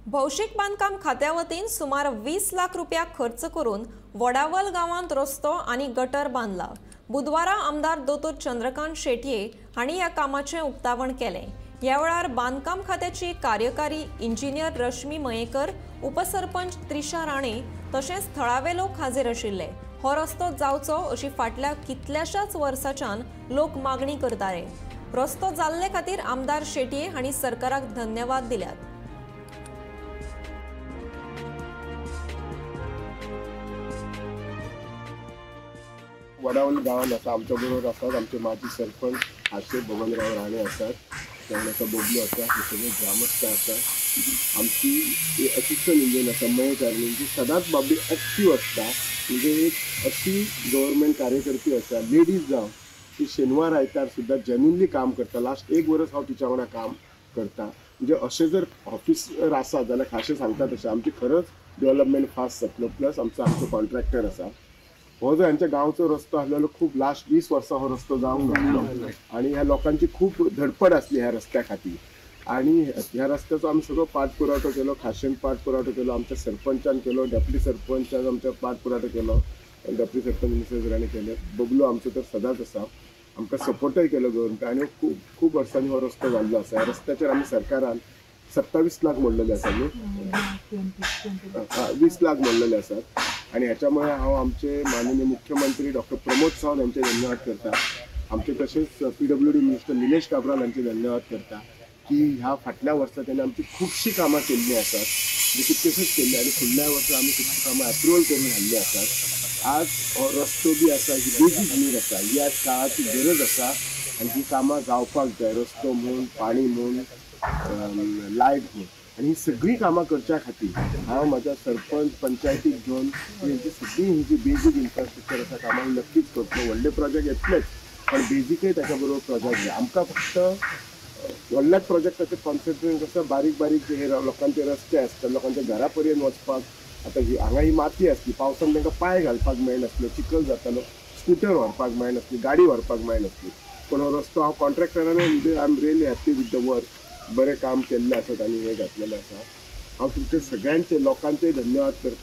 भौशीक बांदकाम खात्या वतीन सुमार 20 लाख रुपया खर्च करून वडावल गांवांत रस्तो आनी गटर बांदला। बुधवारा आमदार दोतोर चंद्रकांत शेटये हांणी ह्या कामाचें उक्तावण केलें। ह्या वेळार बांदकाम खात्याची कार्यकारी इंजिनियर रश्मी मयेकर, उपसरपंच त्रिशा राणे तशेंच थळावे लोक हाजीर आशिल्ले। हो रस्तो जावचो अशी फाटल्या कितल्याशाच वर्साच्यान लोक मागणी करताले। रस्तो जाल्ले खातीर आमदार शेटये हांणी सरकाराक धन्यवाद दिल्यात। वडावल गांवांत आसा, आमच्या बरोबर आसात आमचे माजी सरपंच हाचे बबनराव राणे आसात, त्यामुळे आसा बोबलो आसा, हे सगळे ग्रामस्थ आसा। आमची असिस्टंट इंजिनियर आसा मयेकर, जी सदांच बाबी एक्टीव आसता, म्हणजे एक अशी गव्हर्मेंट कार्यकर्ती आसा, लेडीज जावं ती शेनवार आयतार सुद्दां जेन्युनली काम करता। लास्ट एक वर्स हांव तिच्या वांगडा काम करता। म्हणजे अशें जर ऑफिसर आसा जाल्यार खाशें सांगता तशें आमची खरंच डेव्हलपमेंट फास्ट जातलो। प्लस आमचो कॉन्ट्रॅक्टर आसा, हो जो ह्यांच्या गांवचो रस्तो आसलेलो खूब लास्ट 20 वर्सां हो रस्तो जावंक नासलो आनी ह्या लोकांची खूब धडपड आसली ह्या रस्त्या खातीर। आनी ह्या रस्त्याचो आमी सगळो पाठपुरावठो केलो, खाशेन पाठपुरावठो केलो, आमच्या सरपंचान केलो, डेप्युटी सरपंचान आमच्या पाठपुरावठो केलो, डेप्युटी सरपंच मिसेस राणे केले, बबलू आमचो तर सदांच आसा, आमकां सपोर्टय केलो गव्हर्मेंट। आनी खूब खूब वर्सांनी हो रस्तो जाल्लो आसा। ह्या रस्त्याचेर आमी सरकारान 27 लाख मोडलेले आसा न्ही, 20 लाख मोडलेले आसात। आनी ह्याच्यामुळे हांव आमचे माननीय मुख्यमंत्री डॉक्टर प्रमोद सावंत हांचे धन्यवाद करता, आमचे तशेंच PWD minister Nilesh Cabral हांचे धन्यवाद करता की ह्या फाटल्या वर्सा तेणें आमची खुबशीं कामां केल्लीं आसात, म्हणजे कितकेशेच केल्ली आनी फुडल्या वर्सा आमी खुबशीं कामां एप्रुवल करून हाडलीं आसात। आज हो रस्तो बी आसा, ही बेजीक नीड आसा, ही आज काळाची गरज आसा आनी ही कामां जावपाक जाय, रस्तो म्हूण, पाणी म्हूण, लायट म्हूण। आनी ही सगळीं कामां करच्या खातीर हांव म्हाज्या सरपंच पंचायतीक घेवन हेंची सगळीं ही जी बेजीक इन्फ्रास्ट्रक्चर आसा कामां नक्कीच करतलो। व्हडले प्रोजेक्ट येतलेच पण बेजीकय ताच्या बरोबर प्रोजेक्ट जाय। आमकां फक्त व्हडल्याच प्रोजेक्टाचेर कॉन्सन्ट्रेट आसा, बारीक बारीक जे हे लोकांचे रस्ते आसता, लोकांच्या घरा पर्यंत वचपाक आतां ही हांगा ही माती आसली, पावसान तांकां पांय घालपाक मेळनासलो, चिखल जातालो, स्कुटर व्हरपाक मेळनासली, गाडी व्हरपाक मेळनासली। पूण हो रस्तो हांव कॉन्ट्रॅक्टरानूय म्हणजे I am really happy with the work, बरें काम केल्लें आसा तांणी, हें घातलेलें आसा। हांव तुमचे सगळ्यांचे लोकांचे धन्यवाद करता।